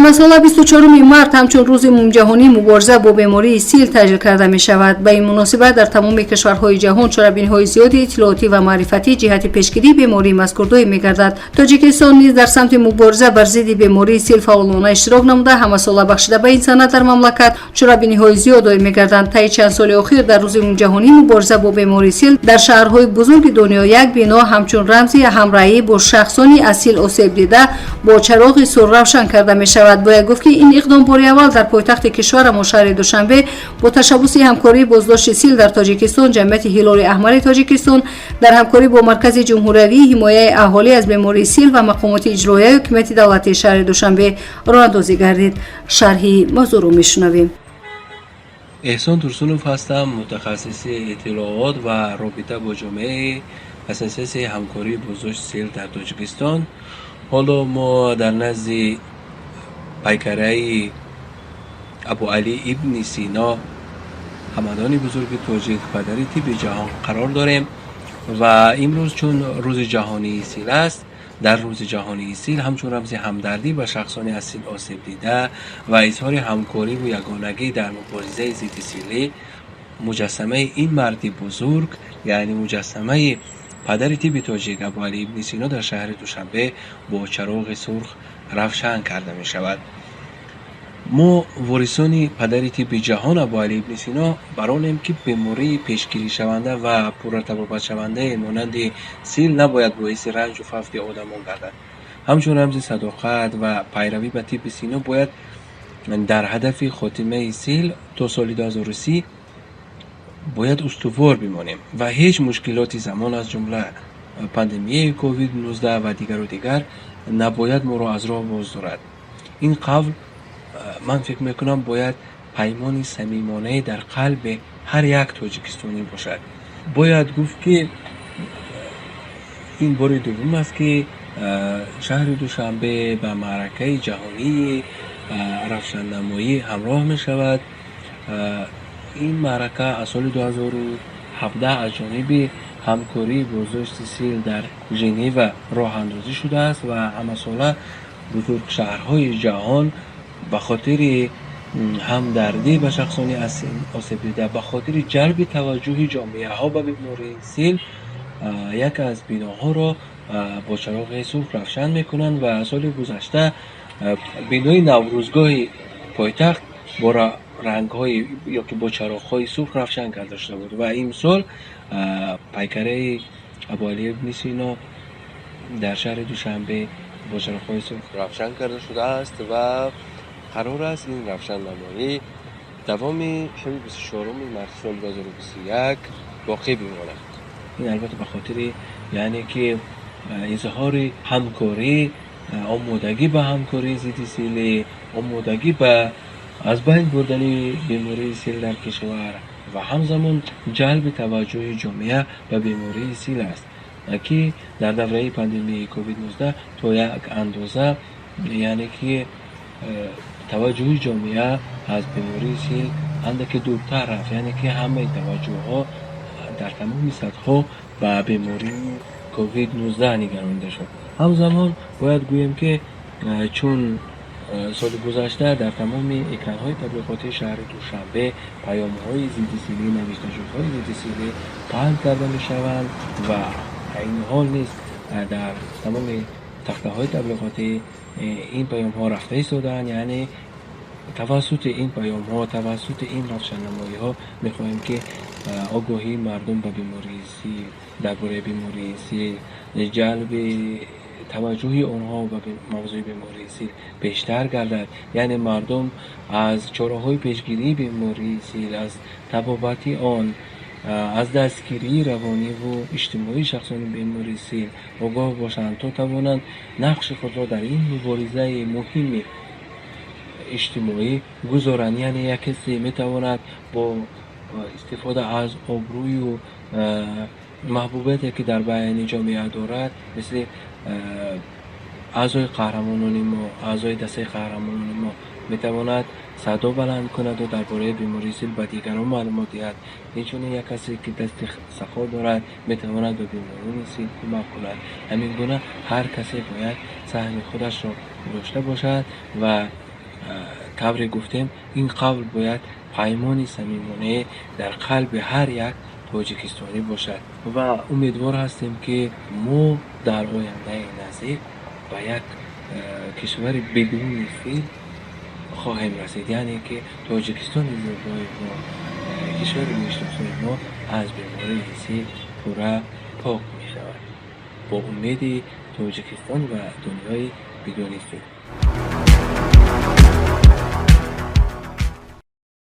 Ҳамасола 24 март ҳамчун рӯзи умумиҷаҳонии мубориза бо бемории сил таҷлил карда мешавад. Ба ин муносибат дар тамоми кишварҳои ҷаҳон чорабиниҳои зиёди иттилоотӣ ва маърифатӣ ҷиҳати пешгирии бемории мазкур доир мегардад. Тоҷикистон низ дар самти мубориза бар зидди бемории сил фаъолона иштирок намуда, ҳамасола бахшида ба ин сана дар мамлакат чорабиниҳои зиёд доир мегарданд. Таи чанд соли охир дар рӯзи умумиҷаҳонии мубориза бо бемории сил дар шаҳрҳои бузурги дунё як бино ҳамчун рамзи ҳамроҳӣ бо шахсони аз сил осеб дида бо чароғи сурх равшан карда мешавад. Бояд гуфт, ки ин иқдом бори аввал дар пойтахти кишварамон, шаҳри Душанбе, бо ташаббуси ҳамкории боздошти сил дар Тоҷикистон, Ҷамъияти Ҳилоли Аҳмари Тоҷикистон дар ҳамкорӣ бо Маркази ҷумҳуриявии ҳимояи аҳолӣ аз бемории сил ва мақомоти иҷроияи ҳокимияти давлатии шаҳри Душанбе роҳандозӣ гардид. Шарҳи мавзӯъро мешунавем. Эҳсон Турсунов ҳастам, мутахассиси иттилоот ва робита бо ҷомеаи Ассотсиатсияи ҳамкории боздошти сил дар Тоҷикистон. Ҳоло мо дар назди пайкараи Абуалӣ ибни Сино, ҳамадони бузурги тоҷик, падари тибби ҷаҳон, қарор дорем ва имрӯз, чун рӯзи ҷаҳонии сил аст, дар рӯзи ҷаҳонии сил ҳамчун рамзи ҳамдардӣ ба шахсони аз сил осеб дида ва изҳори ҳамкориву ягонагӣ дар муборизаи зидди силӣ, муҷассамаи ин марди бузург, яъне муҷассамаи падари тибби тоҷик Абуалӣ ибни Сино, дар шаҳри Душанбе бо чароғи сурх равшан карда мешавад. Мо, ворисони падари тибби ҷаҳон Абуалӣ ибни Сино, бар онем, ки бемории пешгиришаванда ва пурра табобатшавандае монанди сил набояд боиси ранҷу фавти одамон гардад. Ҳамчун рамзи садоқат ва пайравӣ ба тибби Сино бояд дар ҳадафи хотимаи сил то соли 2030 бояд устувор бимонем ва ҳеҷ мушкилоти замон, аз ҷумла пандемияи COVID-19 ва дигару дигар, набояд моро аз роҳ боздорад. Ин қавл, ман фикр мекунам, бояд паймони самимонае дар қалби ҳар як тоҷикистонӣ бошад. Бояд гуфт, ки ин бори дуввум аст, ки шаҳри Душанбе ба маъракаи ҷаҳонии равшаннамоӣ ҳамроҳ мешавад. Ин маърака аз соли 2017 аз ҷониби ҳамкории боздошти сил дар Женева роҳандозӣ шудааст ва ҳамасола бузургшаҳрҳои ҷаҳон ба хотири ҳамдардӣ ба шахсони осебдида, ба хотири ҷалби таваҷҷӯҳи ҷомеаҳо ба бемории сил як аз биноҳоро бо чароғи сурх равшан мекунанд. Ва соли гузашта бинои Наврӯзгоҳи пойтахт бо рангҳои ёки бо чароғҳои сурх равшан карда шуда буд ва имсол пайкараи Абуалӣ ибни Сино дар шаҳри Душанбе бо чароғҳои сурх равшан карда шудааст ва қарор аст ин равшаннамоӣ давоми шаби 24 марти соли 2021 боқӣ бимонад. Ин албатта ба хотири, яъне ки, изҳори ҳамкорӣ, омодагӣ ба ҳамкории зидди силӣ, омодагӣ ба аз байн бурдани бемории сил дар кишвар ва ҳамзамон ҷалби таваҷҷӯҳи ҷомеа ба бемории сил аст, ки дар давраи пандемияи COVID-19 то як андоза, яъне ки, таваҷҷӯҳи ҷомеа аз бемории сил андаке дуртар рафт, яъне ки ҳамаи таваҷҷӯҳҳо дар тамоми сатҳҳо ба бемории COVID-19 нигаронида шуд. Ҳамзамон бояд гӯем, ки чун соли гузашта дар тамоми экранҳои таблиғотии шаҳри Душанбе паёмҳои зиддисилӣ, навишташудҳои зиддисилӣ паҳн карда мешаванд ва айни ҳол низ дар тамоми тахтаҳои таблиғотӣ ин паёмҳо рафта истодаанд. Яъне тавассути ин паёмҳо, тавассути ин равшаннамоиҳо мехоҳем, ки огоҳии мардум ба бемории сил, дар бораи бемории сил, ҷалби таваҷҷӯҳи онҳо ба мавзӯи бемории сил бештар гардад, яъне мардум аз чораҳои пешгирии бемории сил, аз табобати он, аз дастгирии равониву иҷтимоии шахсони бемори сил огоҳ бошанд, то тавонанд нақши худро дар ин муборизаи муҳими иҷтимоӣ гузоранд. Яъне як касе метавонад бо истифода аз обрӯю маҳбубияте, ки дар байни ҷомеа дорад, мисли аъзои қаҳрамонони мо, аъзои дастаи қаҳрамонони мо, метавонад садо баланд кунаду дар бораи бемории сил ба дигарон маълумот диҳад. Инчунин як касе, ки дасти сахо дорад, метавонад ба беморони сил кӯмак кунад. Ҳамин гуна ҳар касе бояд саҳми худашро гузошта бошад ва Тавре гуфтем, ин қавл бояд паймони самимонае дар қалби ҳар як тоҷикистонӣ бошад ва умедвор ҳастем, ки мо дар ояндаи наздик ба як кишвари бидуни сил хоҳем расид, яъне ки Тоҷикистони зебои мо, кишвари мешиносои мо аз бемории сил пурра пок мешавад. Бо умеди Тоҷикистон ва дунёи бидуни сил.